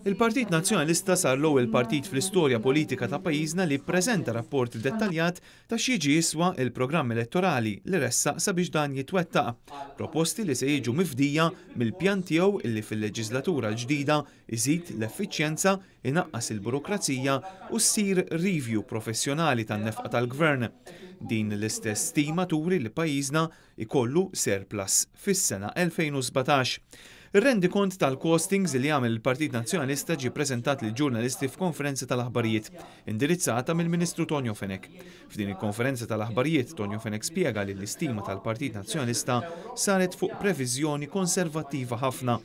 Il-Partit Nazzjonalista sar l-ewwel partit fl-istorja politika ta' pajjiżna li ppreżenta rapport dettaljat ta' x'jiġi jiswa l-programm elettorali li ressaq sabiex dan jitwettaq. Proposti li se jiġu mifdija mill-pjan tiegħu illi fil-leġiżlatura l-ġdida jżid l-effiċjenza, inaqqas il-burokrazija u ssir review professjonali tan-nefqa tal-Gvern. Din l-istess stima turi li pajjiżna jkollu surplus fis-sena 2017. Ir-rendikont tal-costings li għamel il-Partit Nazzjonalista ġie ppreżentat lill-ġurnalisti f'konferenza tal-aħbarijiet, indirizzata mill-Ministru Tonio Fenech. F'din il-konferenza tal-aħbarijiet, Tonio Fenech spjega li l-istima tal-Partit Nazzjonalista saret fuq previżjoni konservattiva ħafna,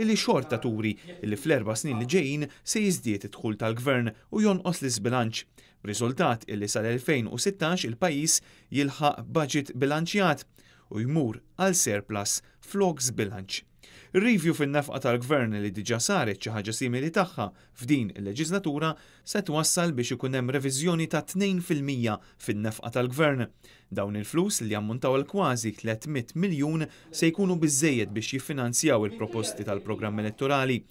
illi xorta turi illi fl-erba' snin li ġejjin se jiżdied id-dħul tal-Gvern u jonqos l-iżbilanċ. B'riżultat illi sal-2016 il-pajjiż jilħaq baġit bilanċjat u jmur għal surplus flok żbilanċ. Ir-review fin-nefqa tal-Gvern li diġà saret xi ħaġa simili tagħha f'din il-leġiżlatura se twassal biex ikun hemm reviżjoni ta' 2% fin-nefqa tal-Gvern. Dawn il-flus li jammontaw għal kważi 300 miljun se jkunu biżżejjed biex jiffinanzjaw il-proposti tal-programm elettorali.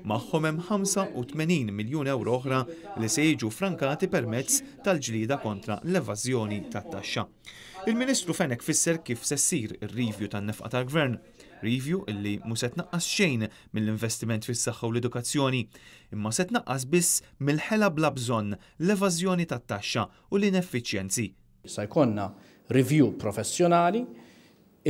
Magħhom hemm 85 miljun ewro oħra li se jiġu ffrankati permezz tal-ġlieda kontra l-evażjoni tat-taxxa. Il-Ministru Fenech fisser kif se ssir ir-review tan-nefqa tal-Gvern. Review illi mhu se tnaqqas xejn mill-investiment fis-saħħa u l-edukazzjoni, imma se tnaqqas biss mill-ħela bla bżonn, l-evażjoni tat-taxxa u l-ineffiċjenzi. Sa jkollna review professjonali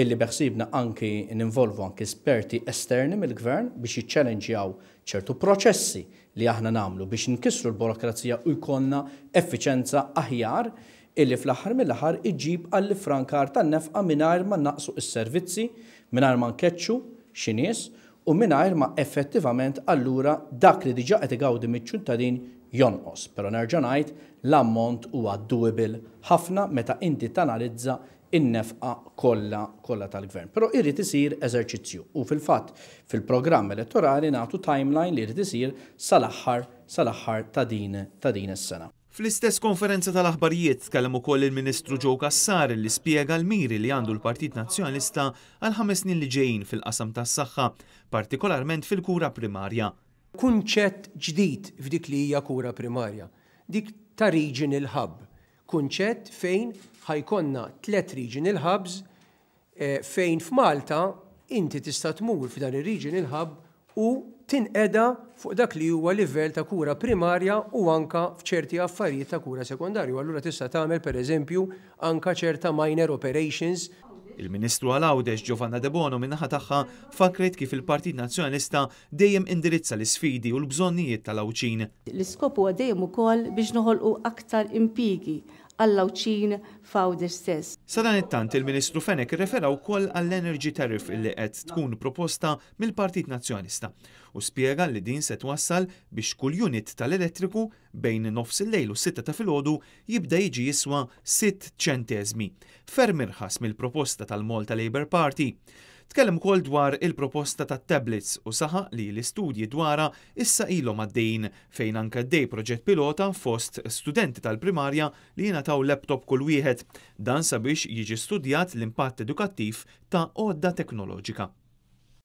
illi beħsiebna anki ninvolvu anki esperti esterni mill-Gvern biex jiċċellenġjaw ċertu proċessi li aħna nagħmlu biex nkissru l-burokrazija u jkollna effiċenza aħjar illi fl-aħħar mill-aħħar iġġib għall-iffrankar tan-nefqa mingħajr ma nnaqqsu s-servizzi, mingħajr ma nkeċċu xi nies u mingħajr ma effettivament allura dak li diġà qed igawdi miċ-ċittadin jonqos. Però nerġa' ngħid, l-ammont huwa doable ħafna meta inti tanalizza n-nefqa kollha kollha tal-Gvern. Però irid isir eżerċizzju u fil-fatt fil-programm elettorali nagħtu timeline li jrid isir sal-aħħar sal-aħħar ta' din ta' din is-sena. Fl-istess konferenza tal-aħbarijiet tkellem ukoll il-Ministru Joe Cassar li spjega l-miri li għandu l-Partit Nazzjonalista għall-ħames snin li ġejjin fil-qasam tas-saħħa, partikolarment fil-kura primarja. Kunċett ġdid f'dik li hija kura primarja, dik ta' regional hub. Kunċett fejn ħa jkollna tlett regional hubs fejn f'Malta inti tista' tmur f'dan ir-regional hub u tinqeda fuq dak li huwa livell ta' kura primarja u anka f'ċerti affarijiet ta' kura sekondarja u allura tista' tagħmel pereżempju anka ċerta minor operations. Il-Ministru għal Għawdex Giovanna Debono min-naħa tagħha fakkret kif il-Partit Nazzjonalista dejjem indirizza l-isfidi u l-bżonnijiet tal-Għawdxin. L-iskop huwa dejjem ukoll biex noħolqu aktar impjiegi għall-Għawdxin f'Għawdex stess. Sadanittant, il-Ministru Fenech irrefera wkoll għall-energy tariff li qed tkun proposta mill-Partit Nazzjonalista u spjega li din se twassal biex kull unit tal-elettriku bejn nofs il-lejl u s-sitta ta' filgħodu jibda jiġi jiswa sitt ċenteżmi, ferm irħas mill-proposta tal-Malta Labour Party. Tkellem ukoll dwar il-proposta tat-tablets u saħaq li l-istudji dwarha issa ilhom għaddejjin fejn anke għaddej proġett pilota fost studenti tal-primarja li jingħataw laptop kull wieħed. Dan sabiex jiġi studjat l-impatt edukattiv ta' għodda teknoloġika.